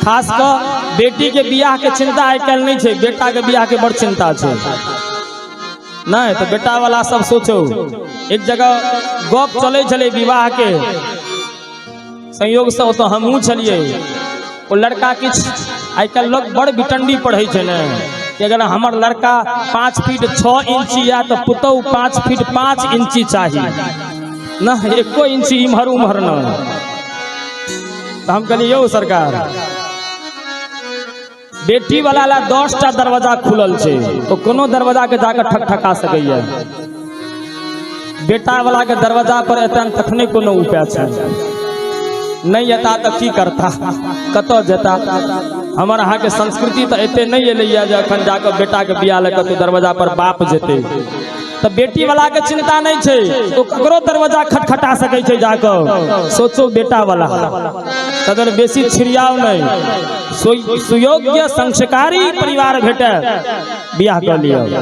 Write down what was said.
खास कऽ बेटी के बियाह के चिंता आइ काल्हि नहि छै, बेटा के बियाह के बड़ चिंता छै। नहि तऽ बेटा वाला सब सोचो। एक जगह गप चलै छलै विवाह के संयोगसँ, ओतऽ हमहूँ छलियै। ओ लड़का किछु, आइ काल्हि लोक बड़ बिटंडी पढ़ै छै ने, कि अगर हमर लड़का 5 फीट 6 इंची या तऽ पुतहु 5 फीट 5 इंची चाही न, एको इंची इम्हर उम्हर न। तऽ हम कहलियै, यौ सरकार, बेटी वाला ला 10टा दरवाजा खुलल छै, ओ कोनो दरवाजा के जाकर ठकठका सकैया। बेटा वाला के दरवाजा पर एतन तखने कोनो उपाय छै। नहि एता तऽ की करता, कतऽ जेता? हमर अहाँके संस्कृति तऽ एते नहि एलैया जे अखन जाकऽ बेटाके बियाह लए कतौ दरवाजा पर बाप जेतै। तऽ बेटी वाला के चिंता नहि छै, ओ ककरो दरवाजा खटखटा सकै छै जाकऽ। सोचो बेटा वाला, तदर बेसी छिड़ियाव नहि। सुयोग्य संस्कारी परिवार भेटे, बियाह कऽ लिअ।